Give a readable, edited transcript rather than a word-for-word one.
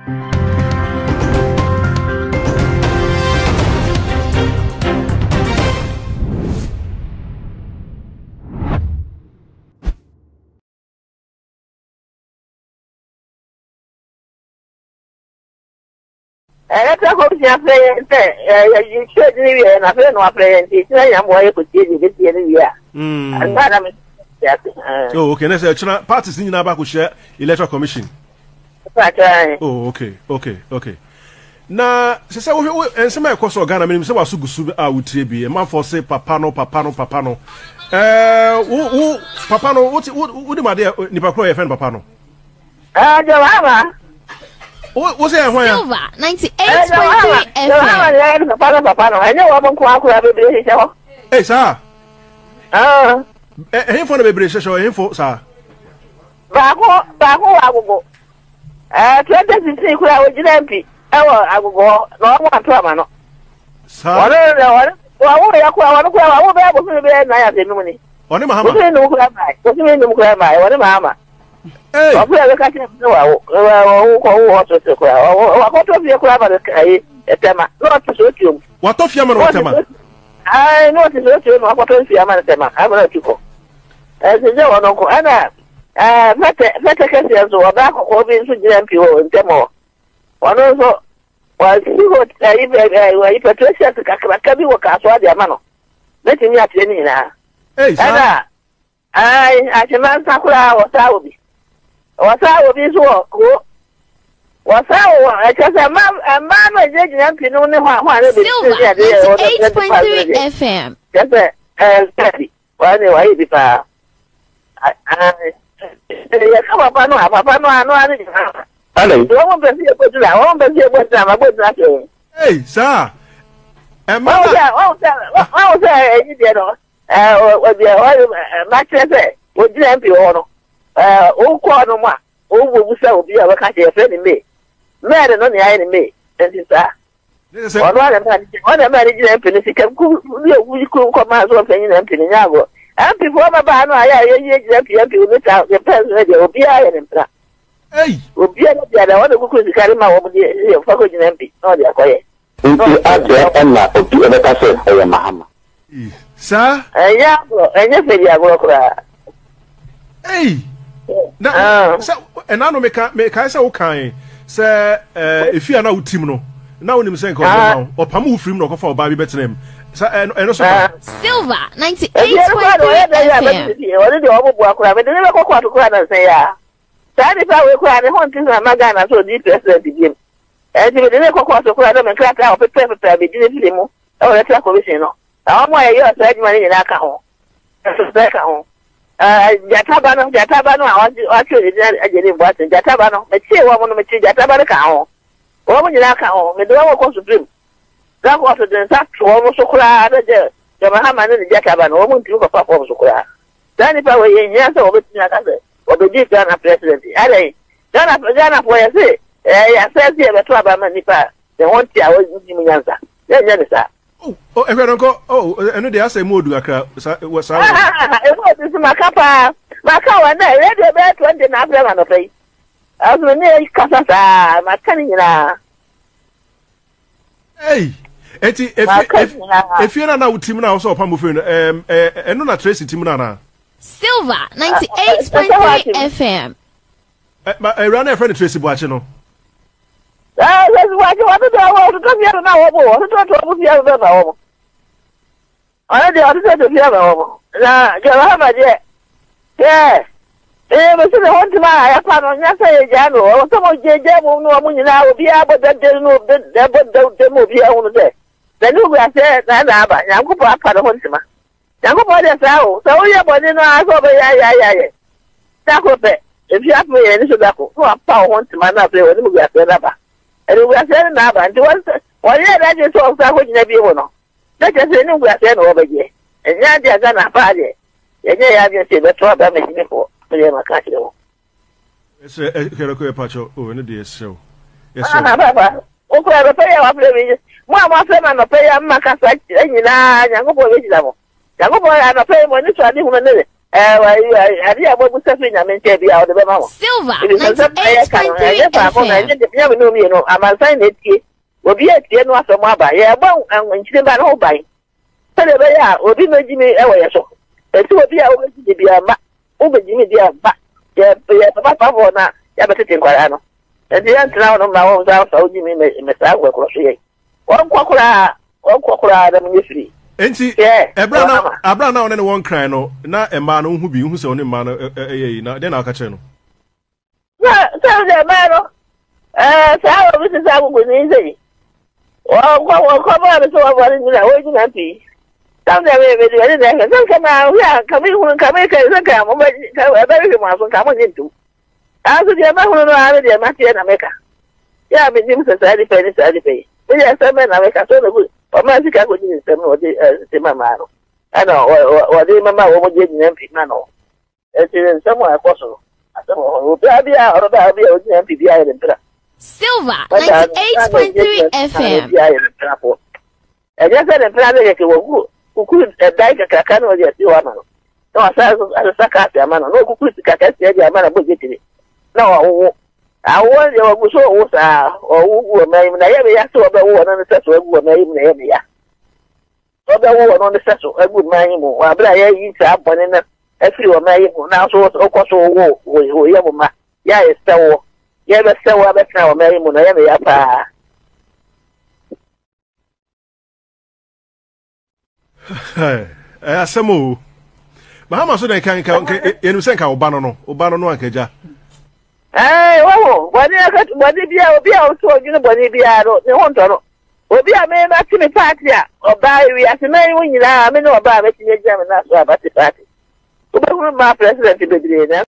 Electoral Commission afrɛ yɛn sɛ yɛkyerɛ din wie na afei na wafrɛ yɛn nti kyerɛ yɛn mmoa yɛkɔtie deɛ ɛbɛtie no wie a. Ansa na mete ase. Oh, okay. Na sɛ kyerɛ parties nyinaa ba akɔhyia Electoral Commission. Oh, okay, okay, okay. Na sɛ sɛ wohwɛ wo nsɛm a ɛkɔ so wɔ Ghana menim sɛ waso gu so a wotie bi ɛmanfoɔ se papa no papa no papa no ɛɛ wo wo papa no wote wo wonim adeɛ nipa korɔ yɛfrɛ no papa no. Ɛɛ Jehova. Wo wo sɛ ɛhwan ya? Silver 98.3 FM. Jehova na ɛyɛ papa no papa no ɛnyɛ wɔn nko akora bebree hyehyɛ hɔ. Ee saa. Ɛhefo na bebree hyehyɛ hɔ ɛhefo saa. Baako baako wɔ agogo. Ɛɛ 2016 kura ogyina mpi ɛwɔ agogo hɔ na wɔn ato ama no. Saa. Wɔn wɔn wɔn yɛ kura wɔn kura wɔn bɛyɛ bosomi bɛyɛ nan ase num ni. Ɔne Mahama. Bosomi num kura maa bosomi num kura maa wɔne Mahama. Hey. Ɔfrɛ bɛka kyerɛ me sɛ wawo wawo kɔ wo hospital koraa wakɔtɔ fie koraa ma no ayi ɛtɛma na ɔte so otuom. Watɔ fie ama no ɔtɛma. Ayi na ɔte so otuom na wakɔtɔ fie ama no tɛma ama no atu kɔ. Ɛsɛ sɛ wɔn nko ɛna ɛɛ fɛtɛ fɛtɛ kɛseɛ nso ɔbaa kɔkɔɔ bi nso gyina mpi wɔ ntɛm hɔ. Ɔno nso wasi hɔ ayi ayi petrol station kakraka bi wɔ kaasoa de ama no. Mɛtumi akyerɛ ne nyinaa. Ɛna Ae, Ahyemansa koraa wɔsaa wɔ bi. Wɔsaa wɔ bi nso wɔ ho. Wɔsaa wɔ wɔn, ɛkyɛ sɛ mmaa mmaa no a gyinagyina mpi no ne hɔ a hɔ a na ebi Silver ne adeɛ yɛ wɔn 25 no 98.3 deɛ. FM. Kyɛ sɛ ɛɛ sɛ bi wɔn ne wɔayɛ bi paa. Ae, yɛka papa no a papa no ano ano gyina. Hello. Nti wɔn mpɛ sɛ yɛbɔ gyina wɔn mpɛ sɛ yɛbɔ gyina ma bɔ gyina hwɛ wɔn. Ei, saa. Ɛma Wɔn na. sɛ wɔn sɛ wɔn sɛ ɛyi deɛ no. Makyerɛ sɛ wɔgyina MP hɔ no, wokɔɔ no mu a, wobɛbu sɛ obi a wɔka kyerɛ yɛfrɛ no May. May no ne ayɛ no May, nti saa. Ɔno ara na ɔna maa ne gyina MP no sika ku bi a owu kuru nkɔ maa so ɔfɛ nyina MP no nyɛ agorɔ. MP foɔ ma baa no a yɛ a yɛyɛ gyina MP MP no ta yɛ pɛn so deɛ obiara yɛ ne mpena. Obiara biara ɔna kukuru sika de ma wɔn de yɛ fa kɔ gyina MP na ɔde akɔyɛ. Nti adɛn na obi bɛka sɛ ɛyɛ Mahama? Saa. Ɛnyɛ agorɔ, ɛnyɛ fɛ di agorɔ koraa. Ei! Na Ah. sɛ ɛna no meka mekae sɛ wokae sɛ ɛɛ efi a na wotim no na wonim sɛ nka Ah. ɔbɛma wo ɔpam wo firim na ɔkɔfa ɔbaa bi bɛtena mu sɛ ɛno ɛno so Ah. ka Silver Efi ɛno koraa de ɔyɛ 98.3 dɛ yɛ FM. abɛtete fie, ɔne deɛ ɔmo boa koraa, mede ne bɛkɔ kɔɔto koraa nansa yi ara. Saa nipa wei koraa ne ho nte sɛ ma Ghana sɛ ɔdi president biem. Ɛnti mede no rekɔ kɔɔto koraa na me nkrataa a wɔpepɛɛpepɛɛ me din firi mu wɔ Electoral Commission no, na wɔn a yɛyɛɛ saa adwuma no nyinaa ka ho. Nso sɛ ka ho. Ɛɛ, gyata ba no, gyata ba no a wɔatwerɛ ne din agye ne mboa gyata ba no, mekyee wɔn no, mekyee gyata ba no ka ho. Wɔn nyinaa ka ho. Mede wɔn kɔ Supreme. Na kɔɔto de nsa to wɔn so koraa na gye John Mahama ne ne gyata ba no, wɔn ntumi kɔfa fɔm so koraa. Saa nnipa wei yɛ nhia sɛ wɔbɛtumi aka sɛ wɔbɛdi Ghana president. Adɛn? Ghana Ghanafoɔ yɛ se ɛɛ yɛasɛe sɛ yɛbɛto aba ama nnipa a ne ho nte a wɔnnim nyansa. Yɛnyɛ ne saa. Oh, oh, ɛhwɛ no nkɔ, oh, ɛno deɛ asɛ mu odu kakra, sa, wɔ saa wɔ. Emu odu so maka paa, maka wɔ nɛ, radio bɛyɛ 20 na afrɛ ma nɔpɛ yi. Ɛso ne kasa saa, maka ne nyinaa. Ei! Eti efi efie na na wotim na wosɛ ɔpam ofiri no ɛm ɛ ɛno na Tracy tim no anaa? Silver 98.3 FM. Ɛ ma awura no yɛfrɛ no Tracy Boakye no. Ɛɛ Tracy Boakye wɔtotɔ wɔtotɔ fie no na wɔbo wɔtotɔ wɔbo fie no na wɔbo. Ɔno deɛ ɔte sɛ Sophia ma wɔn. Na John Mahama deɛ, hwɛ, ee, mese ne ho ntoma a yɛapa no, nyɛ sɛ yɛgyaa no, ɛwɔ sɛ mogyagyaa mu ne wɔn nyinaa, obiara bɔ dade no, bɔ dade ma obiara hunu sɛ, n'animguaseɛ na na aba, Nyankopɔn apa ne ho ntoma. Nyankopɔn deɛ saa o, sɛ woyɛ bɔne no ara sɛ ɔbɛyɛ ayɛ ayɛ ayɛ, da koro pɛ, mfeɛ apem yɛn ani so da ko, na wapa wo ho ntoma na afei w'animguaseɛ no aba. Animguaseɛ no na aba, nti wɔyɛɛ n'adwene sɛ ɔsan akɔgyina bio no, Na kyerɛ sɛ animguaseɛ na wɔbɛgyeɛ. Ɛnyɛ adeɛ a Ghana paa deɛ yɛnyɛ yɛn adwene sɛ yɛbɛto aba ama agyimifoɔ. Me deɛ maka akyerɛ wo. Ɛsrɛ ɛ kɛrɛ kɔ yɛpakyɛw o ɛno deɛ yɛsrɛ wo yɛsrɛ wo. Aha papa wo kura anɔpa yi a wafrɛ me yi mo a moafrɛ me anɔpa yi a mma kasa kyerɛ nyinaa Nyankopɔn bɛhyira mo. Nyankopɔn anɔpa yi mo ani so ade hunu ne. Ɛɛ, adeɛ a moabusa firi Nyame nkyɛn biara, ɔde bɛma mo. Silver Ɛfiri sɛ nsɛm a yɛka no, 98.3 ɛnyɛ faako na FM. ɛnyɛ Nyame ne mmienu, amansan na etie. Obi atie no asɛm aba. Yɛrebɔ nkyirimba no ho ban sɛdeɛ ɛbɛyɛ a obi mmɛgye mi wɔ yɛ so. Ɛsi obi a wobɛgye me biara mma, wobɛgye me biara mma. Yɛ yɛ papapafoɔ na yɛabɛtete nkwadaa no. Nti yɛntena hɔ no mma wɔn nsa mfa wogye mi mɛ saa nkorɔkorɔ so yɛn. Wɔnkɔ koraa, wɔnkɔ koraa na menyɛ firi. Enti, Hwɛ, ɛberɛ a na Ɔhama. aberɛ a na ɔne ne wɔ nkran no, na mmaa no wohu bi, wohu sɛ ɔne mmaa no ɛ- ɛ- ɛyɛ yi, na dɛn na ɔka kyerɛ no? Na sɛ sɛ mmaa no, ɛɛ saa obi te sɛ akokoni sɛ yi, wɔnkɔ wɔnkɔ maa no sɛ wɔbɔ no nyina wɔgyina pii. Sɛm deɛ me mede m'ani na ɛhwɛ sɛ nka maa hwɛ a nka mehunu nka meka sɛ nka mo bɛ nka ɛbɛhwehwɛ mo aso nka mo nye ntom. Nanso deɛ mahunu no ara ne deɛ mateɛ na meka. Yɛ a mennim sɛ saa nipa yi ne saa nipa yi. Me deɛ asɛm bɛn na meka sɛ ɔna gu ɔmaa sika kɔgye ne nsam na ɔde tete ma maa no ɛna ɔde mama wɔn gye gyina mpi ma no. Enti nsɛm a ɛkɔ so no asɛm wɔ hɔ no obiara bi a ɔno da bi a ɔgyina mpi bi ayɛ ne mpira. Silver 98.3 FM. Bi ayɛ ne mpirafoɔ. Ɛnyɛ sɛ ne mpena no kɛkɛ, wagu kukuru ɛdan kakraka na ɔde asi hɔ ama no, na wasan nso asesa kaase ama no, na wakukuru sika kɛseɛ de ama no abɔ dwetire, na wawowo. Awoɔ no deɛ wagu so ɔwo saa, ɔwo gu ɔman yi mu, na ɛyɛ me ya sɛ ɔbɛwo ɔno ne sɛso agu ɔman yi mu na ɛyɛ me ya. Ɔbɛwo ɔno ne sɛso agu ɔman yi mu, wɔ abere a yɛayi saa bɔne no afiri ɔman yi mu, nanso wokɔ so wo wo yɛ mo mma, yɛ a yɛsɛ woɔ, yɛbɛsɛ wo abɛtena ɔman yi mu na ɛyɛ me ya paa. ɛyɛ asɛm o mahama so dɛ nka nka nka yɛnim sɛ nka ɔba no no ɔba no no anka agya ɛɛ wɔho bɔne akatu bɔne bia obi a ɔso ɔdwene bɔne biara no ne ho ntɔ no obi a me mate me paati a ɔbaa wiase man yi mu nyinaa me ne ɔbaa a mɛtumi agyina me nan so a mate paati wobɛhunu mmaa president bebree na